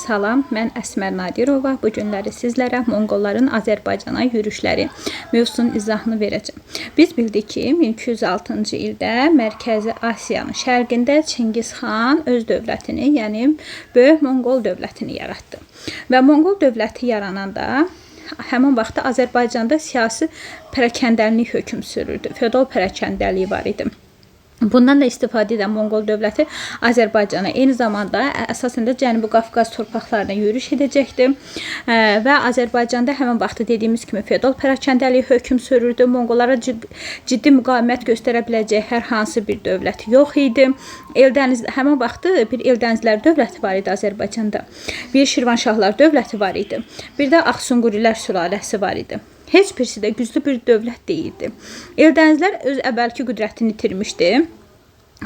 Salam, mən Əsmər Nadirova. Bu günləri sizlərə Monqolların Azərbaycana yürüşləri mövzusunun izahını verəcəm. Biz bildik ki, 1206-cı ildə Mərkəzi Asiyanın şərqində Çingiz xan öz dövlətini, yəni Böyük Monqol dövlətini yaratdı. Və Monqol dövləti yarananda həmin vaxtda Azərbaycanda siyasi pərəkəndəlik hökm sürürdü. Feodal pərəkəndəliyi var idi. Bundan da istifadə edən Monqol dövləti Azərbaycana, eyni zamanda əsasən də Cənubi Qafqaz torpaqlarına yürüş edəcəkdi. Və Azərbaycanda həmin vaxtda dediyimiz kimi feodal pərakəndəliyi hökm sürürdü. Monqollara ciddi müqavimət göstərə biləcək hər hansı bir dövlət yox idi. Eldəniz həmin vaxtı bir Eldənizlər dövləti var idi Azərbaycanda. Bir Şirvanşahlar dövləti var idi. Bir də Ağsunqurilər sülaləsi var idi. Heç birisi də güclü bir dövlət deyildi. Eldənizlər öz əvvəlki qüdrətini itirmişdi.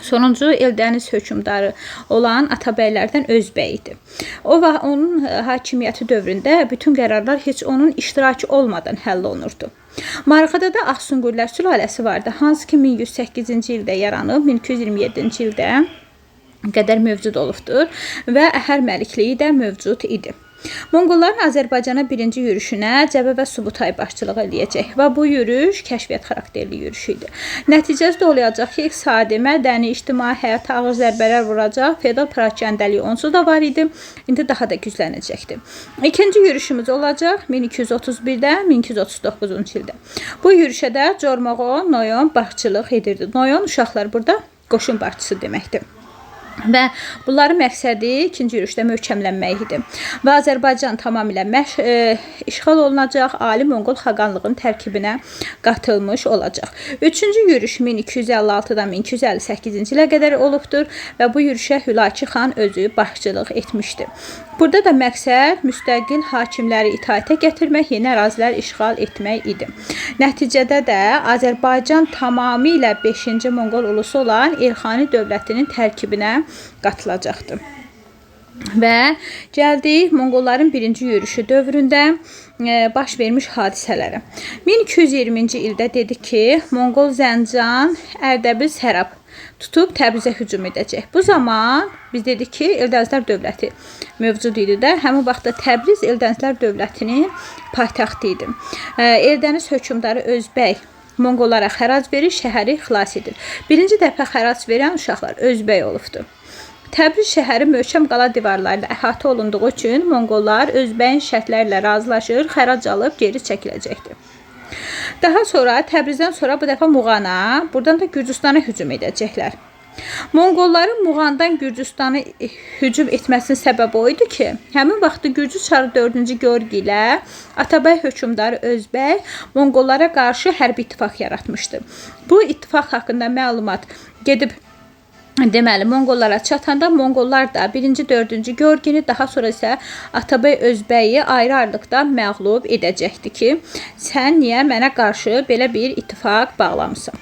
Sonuncu Eldəniz hökmdarı olan Atabəylərdən Özbəy idi. O vaxt onun hakimiyyəti dövründə bütün qərarlar heç onun iştirakı olmadan həll olunurdu. Marağada da Ağsunqurilər sülaləsi vardı, hansı ki 1108-ci ildə yaranıb, 1227-ci ildə qədər mövcud olubdur və Əhər məlikliyi də mövcud idi. Monqolların Azərbaycana birinci yürüşünə Cəbə və Subutay başçılıq eləyəcək və bu yürüş kəşfiyyat xarakterli yürüş idi. Nəticəsi də olacaq ki, iqtisadi, mədəni, ictimai həyata ağır zərbələr vuracaq. Feodal pərakəndəliyi onsuz da var idi, indi daha da güclənəcəkdi. İkinci yürüşümüz olacaq 1231-də 1239-cu ildə. Bu yürüşə də Cormoğon, Noyon başçılıq edirdi. Noyon uşaqlar burada qoşun başçısı deməkdir. Və bunların məqsədi ikinci yürüşdə möhkəmlənmək idi. Və Azərbaycan tamamilə işğal olunacaq, Ali Monqol xaqanlığının tərkibinə qatılmış olacaq. Üçüncü yürüş 1256-dan 1258-ci ilə qədər olubdur və bu yürüşə Hülakü xan özü başçılıq etmişdi. Burada da məqsəd müstəqil hakimləri itaətə gətirmək, yeni ərazilər işğal etmək idi. Nəticədə də Azərbaycan tamamilə 5-ci Monqol ulusu olan Elxani dövlətinin tərkibinə qatılacaqdır. Və gəldik Monqolların birinci yürüşü dövründə baş vermiş hadisələrə. 1220-ci ildə dedik ki, Monqol Zəncan, Ərdəbil, Sərab tutub Təbrizə hücum edəcək. Bu zaman biz dedik ki, Eldənizlər dövləti mövcud idi də. Həmin vaxtda Təbriz Eldənizlər dövlətinin paytaxtı idi. Eldəniz hökmdarı Özbəy Monqollara xərac verir, şəhəri xilas edir. Birinci dəfə xərac verən uşaqlar Özbəy olubdur. Təbriz şəhəri möhkəm qala divarları ilə əhatə olunduğu üçün Monqollar Özbəyin şərtləri ilə razılaşır, xərac alıb geri çəkiləcəkdir. Daha sonra Təbrizdən sonra bu dəfə Muğana, buradan da Gürcüstana hücum edəcəklər. Monqolların Muğandan Gürcüstana hücum etməsinin səbəbi o idi ki, həmin vaxtda Gürcü çarı 4-cü Georgi ilə Atabəy hökmdarı Özbəy Monqollara qarşı hərbi ittifaq yaratmışdı. Bu ittifaq haqqında məlumat gedib deməli, Monqollara çatanda Monqollar da 1-ci, 4-cü Georgini, daha sonra isə Atabəy Özbəyi ayrı-ayrılıqda məğlub edəcəkdi ki, sən niyə mənə qarşı belə bir ittifaq bağlamısan?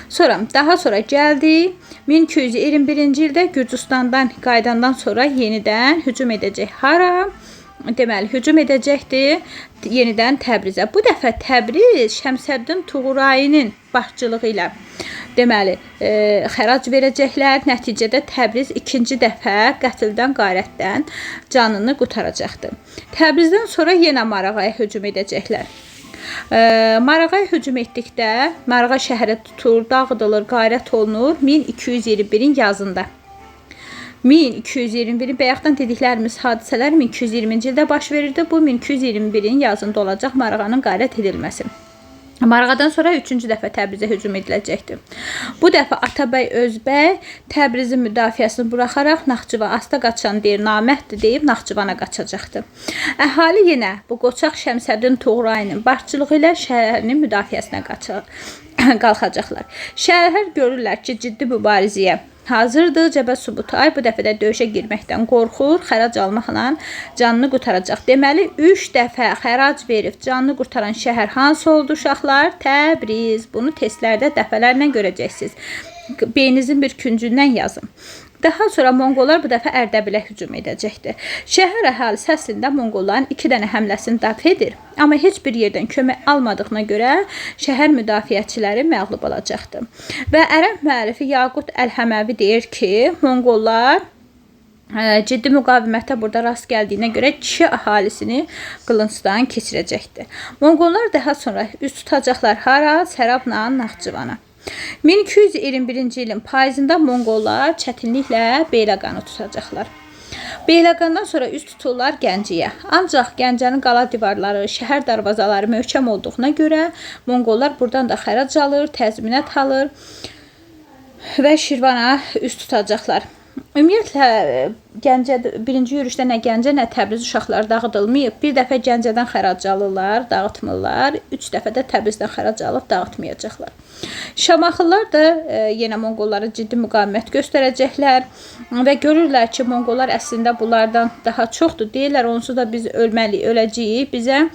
Sonra, daha sonra gəldi 1221-ci ildə Gürcüstandan qayıdandan sonra yenidən hücum edəcək. Hara? Deməli, hücum edəcəkdi yenidən Təbrizə. Bu dəfə Təbriz Şəmsəddin Tuğrayinin başçılığı ilə deməli, xərac verəcəklər. Nəticədə Təbriz ikinci dəfə qətldən, qarətdən canını qurtaracaqdı. Təbrizdən sonra yenə Marağaya hücum edəcəklər. Marağaya hücum etdikdə Marağa şəhəri tutulur, dağıdılır, qarət olunur 1221-in yazında. 1221-in bayaqdan dediklərimiz hadisələr 1220-ci ildə baş verirdi. Bu 1221-in yazında olacaq Marağanın qarət edilməsi. Marağadan sonra üçüncü dəfə Təbrizə hücum ediləcəkdir. Bu dəfə Atabəy Özbəy Təbrizin müdafiəsini buraxaraq Naxçıvan asta qaçan deyir, namərddir deyib Naxçıvana qaçacaqdır. Əhali yenə bu qoçaq Şəmsəddin Tuğrayinin başçılığı ilə şəhərinin müdafiəsinə qalxacaqlar. Şəhər görürlər ki, ciddi mübarizəyə hazırdır. Cəbə Subutay bu dəfə də döyüşə girməkdən qorxur, xərac almaqla canını qurtaracaq. Deməli, 3 dəfə xərac verib canını qurtaran şəhər hansı oldu uşaqlar? Təbriz. Bunu testlərdə dəfələrlə görəcəksiniz. Beyninizin bir küncündən yazın. Daha sonra Monqollar bu dəfə Ərdəbilə hücum edəcəkdir. Şəhər əhalisi əslində Monqolların 2 dənə həmləsini dəf edir. Amma heç bir yerdən kömək almadığına görə şəhər müdafiəçiləri məğlub olacaqdır. Və ərəb müəllifi Yaqut Əl-Həməvi deyir ki, Monqollar Ciddi müqavimətə burada rast gəldiyinə görə kişi əhalisini qılıncdan keçirəcəkdir. Monqollar daha sonra üz tutacaqlar hara? Sərabla Naxçıvana. 1221-ci ilin payızında Monqollar çətinliklə Beyləqanı tutacaqlar. Beyləqandan sonra üz tuturlar Gəncəyə. Ancaq Gəncənin qala divarları, şəhər darvazaları möhkəm olduğuna görə Monqollar buradan da xərac alır, təzminat alır və Şirvana üz tutacaqlar. Ümumiyyətlə Gəncə birinci yürüşdə nə Gəncə, nə Təbriz uşaqları dağıdılmayıb. Bir dəfə Gəncədən xərac alırlar, dağıtmırlar. 3 dəfə də Təbrizdən xərac alıb dağıtmayacaqlar. Şamaxılar da yenə Monqollara ciddi müqavimət göstərəcəklər və görürlər ki, Monqollar əslində bunlardan daha çoxdur. Deyirlər onsuz da biz ölməliyik, öləcəyik. Bizə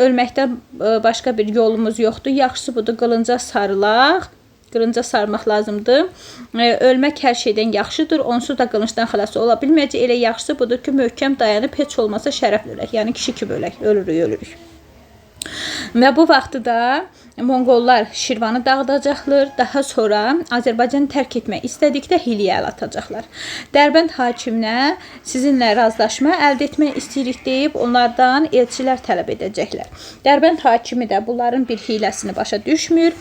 ölməkdən başqa bir yolumuz yoxdur. Yaxşısı budur, qılınca sarılaq. Qılınca sarmaq lazımdır. Ölmək hər şeydən yaxşıdır. Onsuz da qılıncdan xilas ola bilməyəcək. Elə yaxşısı budur ki, möhkəm dayanıb heç olmasa şərəflə ölək. Yəni kişi kimi ölək. Ölürük, ölürük. Və bu vaxtı da Monqollar Şirvanı dağıdacaqlar. Daha sonra Azərbaycanı tərk etmək istədikdə hiyləyə əl atacaqlar. Dərbənd hakiminə sizinlə razılaşma əldə etmək istəyirik deyib onlardan elçilər tələb edəcəklər. Dərbənd hakimi də bunların bir hiyləsini başa düşmür.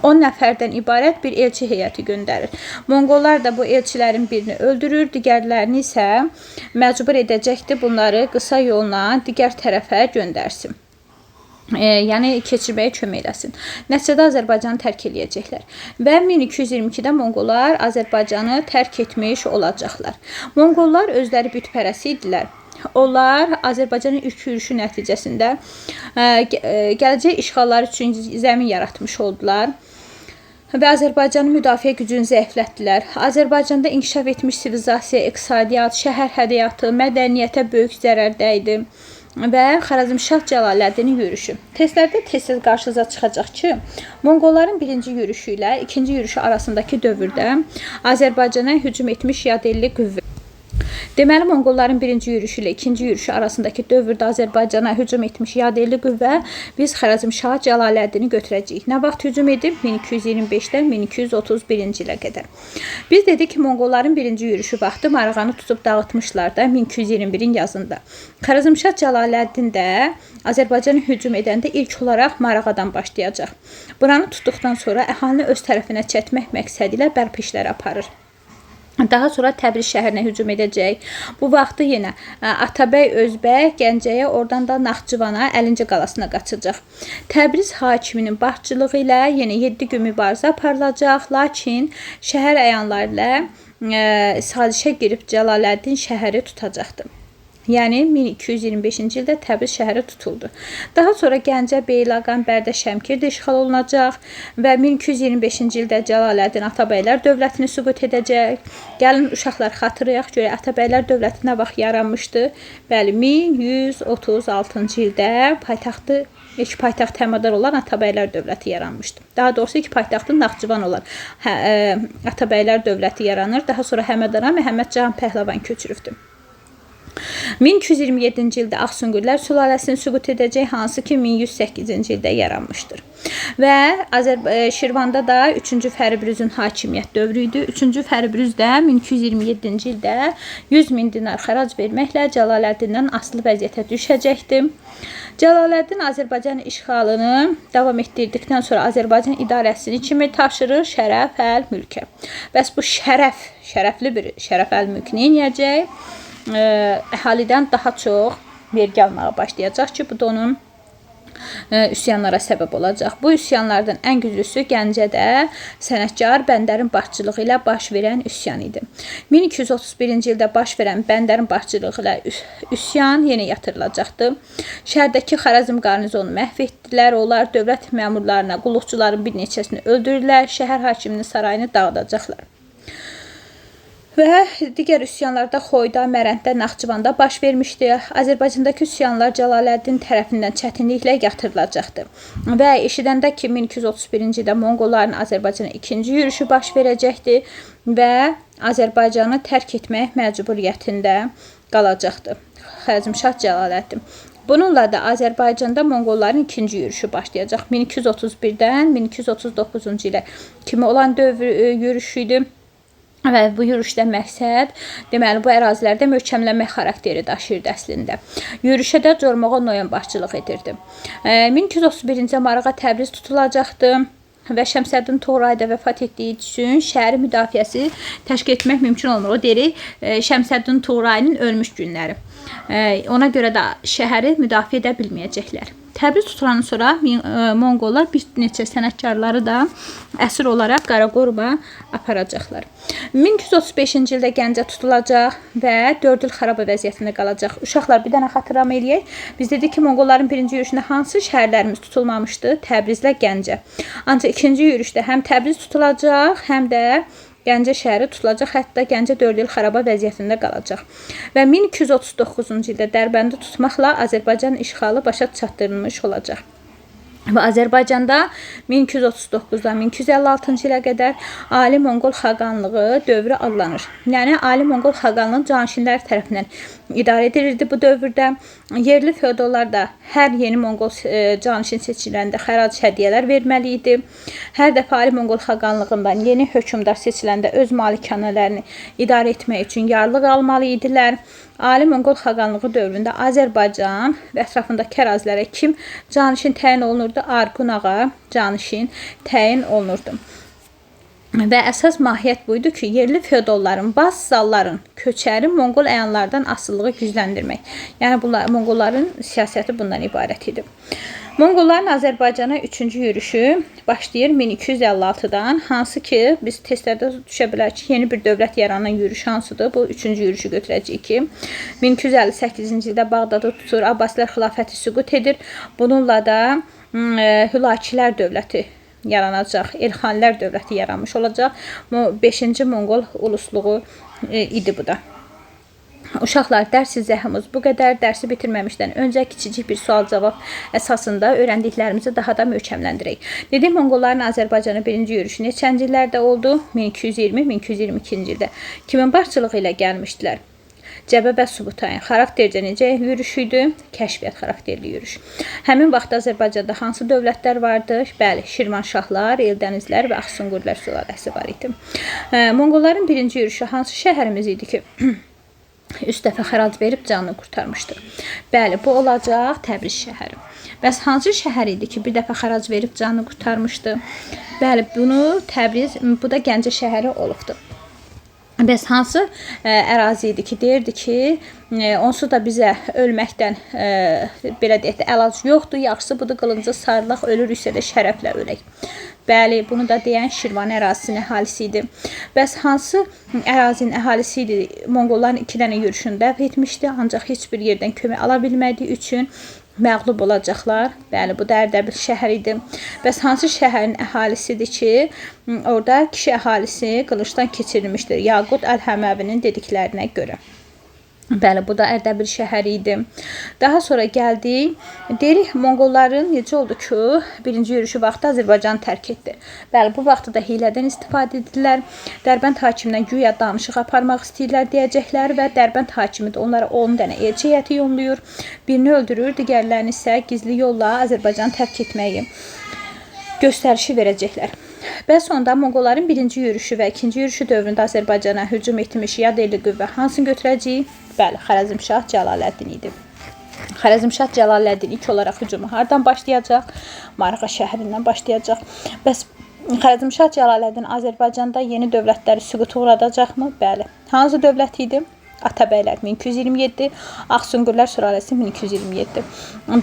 10 nəfərdən ibarət bir elçi heyəti göndərir. Monqollar da bu elçilərin birini öldürür, digərlərini isə məcbur edəcəkdir bunları qısa yolla digər tərəfə göndərsin. Yəni keçirməyə kömək eləsin. Nəticədə Azərbaycanı tərk eləyəcəklər. Və 1222-də Monqollar Azərbaycanı tərk etmiş olacaqlar. Monqollar özləri bütpərəst idilər. Onlar Azərbaycanın ilk yürüşü nəticəsində gələcək işğallar üçün zəmin yaratmış oldular və Azərbaycanın müdafiə gücünü zəiflətdilər. Azərbaycanda inkişaf etmiş sivilizasiya, iqtisadiyyat, şəhər həyatı, mədəniyyətə böyük zərər dəydi və Xarəzmşah Cəlaləddinin yürüşü. Testlərdə tez-tez qarşınıza çıxacaq ki, Monqolların birinci yürüşü ilə ikinci yürüşü arasındakı dövrdə Azərbaycana hücum etmiş yadelli qüvvə. Deməli, Monqolların birinci yürüşü ilə ikinci yürüşü arasındakı dövrdə Azərbaycana hücum etmiş yadelli qüvvə biz Xarəzmşah Cəlaləddini götürəcəyik. Nə vaxt hücum edib? 1225-dən 1231-ci ilə qədər. Biz dedik ki, Monqolların birinci yürüşü vaxtı Marağanı tutub dağıtmışlar da 1221-in yazında. Xarəzmşah Cəlaləddin də Azərbaycana hücum edəndə ilk olaraq Marağadan başlayacaq. Buranı tutduqdan sonra əhalini öz tərəfinə çəkmək məqsədi ilə bərpa işləri aparır. Daha sonra Təbriz şəhərinə hücum edəcək. Bu vaxtı yenə Atabəy Özbəy Gəncəyə, oradan da Naxçıvana, Əlincə qalasına qaçacaq. Təbriz hakiminin başçılığı ilə yenə 7 gün mübarizə aparılacaq. Lakin şəhər əyanları ilə sazişə girib Cəlaləddin şəhəri tutacaqdı. Yəni 1225-ci ildə Təbriz şəhəri tutuldu. Daha sonra Gəncə, Beyləqan, Bərdə, Şəmkir də işğal olunacaq və 1225-ci ildə Cəlaləddin Atabəylər dövlətini süqut edəcək. Gəlin uşaqlar xatırlayaq görək Atabəylər dövləti nə vaxt yaranmışdı? Bəli, 1136-cı ildə paytaxtı ilk paytaxt Həmədan olan Atabəylər dövləti yaranmışdı. Daha doğrusu ilk paytaxtı Naxçıvan olan Atabəylər dövləti yaranır. Daha sonra Həmədana Məhəmməd Cahan Pəhləvan köçürübdü. 1227-ci ildə Ağsunqurlər sülaləsini süqut edəcək, hansı ki 1108-ci ildə yaranmışdır. Və Şirvanda da 3-cü Fəribrüzün hakimiyyət dövrü idi. 3-cü Fəribrüz də 1227-ci ildə 100 min dinar xərac verməklə Cəlaləddindən asılı vəziyyətə düşəcəkdi. Cəlaləddin Azərbaycan işğalını davam etdirdikdən sonra Azərbaycan idarəsini kimi tapşırır? Şərəf əl-Mülkə. Bəs bu şərəfli bir Şərəf əl-Mülk nə edəcək? Əhalidən daha çox vergi almağa başlayacaq ki, bu da onun üsyanlara səbəb olacaq. Bu üsyanlardan ən güclüsü Gəncədə sənətkar Bəndərin başçılığı ilə baş verən üsyan idi. 1231-ci ildə baş verən Bəndərin başçılığı ilə üsyan yenə yatırılacaqdı. Şəhərdəki Xarəzm qarnizonu məhv etdilər. Onlar dövlət məmurlarına, qulluqçuların bir neçəsini öldürdülər. Şəhər hakiminin sarayını dağıdacaqlar. Və digər üsyanlarda Xoyda, Mərənddə, Naxçıvanda baş vermişdi. Azərbaycandakı üsyanlar Cəlaləddin tərəfindən çətinliklə yatırılacaqdı. Və eşidəndə ki, 1231-ci ildə Monqolların Azərbaycana ikinci yürüşü baş verəcəkdi və Azərbaycanı tərk etmək məcburiyyətində qalacaqdı Xarəzmşah Cəlaləddin. Bununla da Azərbaycanda Monqolların ikinci yürüşü başlayacaq. 1231-dən 1239-cu ilə kimi olan dövr yürüşü idi. Və bu yürüşdə məqsəd, deməli, bu ərazilərdə möhkəmlənmək xarakteri daşıyırdı əslində. Yürüşə də Cormoğa Noyan başçılıq edirdi. 1231-ci Marağa Təbriz tutulacaqdı və Şəmsəddin Tuğray da vəfat etdiyi üçün şəhərin müdafiəsi təşkil etmək mümkün olmur. O deyirik, Şəmsəddin Tuğrayın ölmüş günləri. Ona görə də şəhəri müdafiə edə bilməyəcəklər. Təbriz tutulandan sonra Monqollar bir neçə sənətkarları da əsir olaraq Qaraqoruma aparacaqlar. 1235-ci ildə Gəncə tutulacaq və 4 il xaraba vəziyyətində qalacaq. Uşaqlar, bir dənə xatırlama eləyək. Biz dedik ki, Monqolların birinci yürüşündə hansı şəhərlərimiz tutulmamışdı? Təbrizlə Gəncə. Ancaq ikinci yürüşdə həm Təbriz tutulacaq, həm də Gəncə şəhəri tutulacaq, hətta Gəncə 4 il xaraba vəziyyətində qalacaq. Və 1239-cu ildə Dərbəndi tutmaqla Azərbaycan işğalı başa çatdırılmış olacaq. Və Azərbaycanda 1239-dan 1256-cı ilə qədər Ali Monqol Xaqanlığı dövrü adlanır. Yəni Ali Monqol Xaqanlığı canişinlər tərəfindən idarə edilirdi bu dövrdə. Yerli feodallar da hər yeni Monqol canişin seçiləndə xərac hədiyyələr verməli idi. Hər dəfə Ali Monqol Xaqanlığından yeni hökmdar seçiləndə öz malikanələrini idarə etmək üçün yarlıq almalı idilər. Ali Monqol Xaqanlığı dövründə Azərbaycan və ətrafındakı ərazilərə kim canişin təyin olunurdu? Arqun ağa canişin təyin olunurdu. Və əsas mahiyyət buydu ki, yerli feodalların, vassalların, köçəri Monqol əyanlardan asılılığı gücləndirmək. Yəni bunlar, Monqolların siyasəti bundan ibarət idi. Monqolların Azərbaycana üçüncü yürüşü başlayır 1256-dan, hansı ki, biz testlərdə düşə bilər ki, yeni bir dövlət yaranan yürüş hansıdır? Bu üçüncü yürüşü götürəcəyik ki, 1258-ci ildə Bağdadı tutur, Abbasilər xilafəti süqut edir. Bununla da Hülakilər dövləti yaranacaq, Elxanilər dövləti yaranmış olacaq. 5-ci Monqol ulusluğu idi bu da. Uşaqlar, dərs izahımız bu qədər. Dərsi bitirməmişdən öncə kiçicik bir sual-cavab əsasında öyrəndiklərimizi daha da möhkəmləndirək. Dedik, Monqolların Azərbaycana birinci yürüşü neçənci illərdə oldu? 1220-1222-ci ildə. Kimin başçılığı ilə gəlmişdilər? Cəbə və Subutayın. Xaraktercə necə yürüş idi? Kəşfiyyat xarakterli yürüş. Həmin vaxt Azərbaycanda hansı dövlətlər vardı? Bəli, Şirvanşahlar, Eldənizlər və Ağsunqurlar sülaləsi var idi. Monqolların birinci yürüşü hansı şəhərimiz idi ki, 3 dəfə xərac verib canını qurtarmışdı? Bəli, bu olacaq Təbriz şəhəri. Bəs hansı şəhər idi ki, bir dəfə xərac verib canını qurtarmışdı? Bəli, bunu Təbriz, bu da Gəncə şəhəri olubdu. Bəs hansı ərazi idi ki, deyirdi ki, onsuz da bizə ölməkdən belə deyək də əlac yoxdur, yaxşısı budur qılınca sarılaq, ölürüksə də şərəflə ölək. Bəli, bunu da deyən Şirvan ərazisinin əhalisi idi. Bəs hansı ərazinin əhalisi idi? Monqolların 2 dənə yürüşünü dəf etmişdi, ancaq heç bir yerdən kömək ala bilmədiyi üçün məğlub olacaqlar. Bəli, bu da Ərdəbil şəhəri idi. Bəs hansı şəhərin əhalisidir ki, orada kişi əhalisi qılıncdan keçirilmişdir? Yaqut Əl-Həməvinin dediklərinə görə. Bəli, bu da Ərdəbil şəhəri idi. Daha sonra gəldik. Deyirik, Monqolların necə oldu ki, birinci yürüşü vaxtı Azərbaycanı tərk etdi. Bəli, bu vaxtda da hiylədən istifadə etdilər. Dərbənd hakimindən güya danışıq aparmaq istəyirlər deyəcəklər və Dərbənd hakimi də onlara 10 dənə elçi heyəti yollayır. Birini öldürür, digərlərini isə gizli yolla Azərbaycanı tərk etməyi göstərişi verəcəklər. Bəs onda Monqolların birinci yürüşü və ikinci yürüşü dövründə Azərbaycana hücum etmiş yad elli qüvvə hansını götürəcəyik? Bəli, Xarəzmşah Cəlaləddin idi. Xarəzmşah Cəlaləddin ilk olaraq hücumu hardan başlayacaq? Marağa şəhərindən başlayacaq. Bəs Xarəzmşah Cəlaləddin Azərbaycanda yeni dövlətləri süquta uğradacaqmı? Bəli. Hansı dövlət idi? Atabəylər 1227, Ağsunqurlar sülaləsi 1227.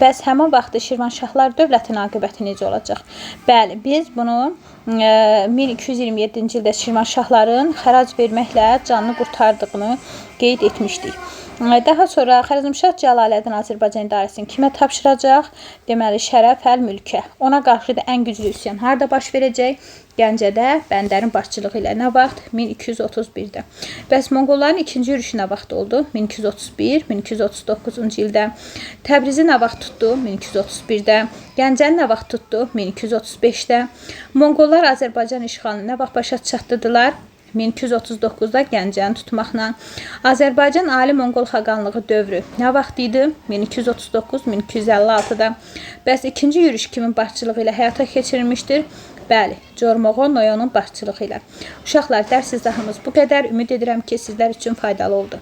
Bəs həmin vaxtda Şirvanşahlar dövlətinin aqibəti necə olacaq? Bəli, biz bunu 1227-ci ildə Şirvanşahların xərac verməklə canını qurtardığını qeyd etmişdik. Daha sonra Xarəzmşah Cəlaləddin Azərbaycan idarəsini kimə tapşıracaq? Deməli, Şərəf əl-Mülkə. Ona qarşı da ən güclü üsyan harda baş verəcək? Gəncədə, Bəndərin başçılığı ilə nə vaxt? 1231-də. Bəs Monqolların ikinci yürüşü nə vaxt oldu? 1231, 1239-cu ildə. Təbrizi nə vaxt tutdu? 1231-də. Gəncəni nə vaxt tutdu? 1235-də. Monqollar Azərbaycan işğalını nə vaxt başa çatdırdılar? 1239-da Gəncəni tutmaqla. Azərbaycan Ali Monqol Xaqanlığı dövrü nə vaxt idi? 1239-1256-da. Bəs ikinci yürüş kimin başçılığı ilə həyata keçirilmişdir? Bəli, Cormoğo Noyonun başçılığı ilə. Uşaqlar, dərs izahımız bu qədər. Ümid edirəm ki, sizlər üçün faydalı oldu.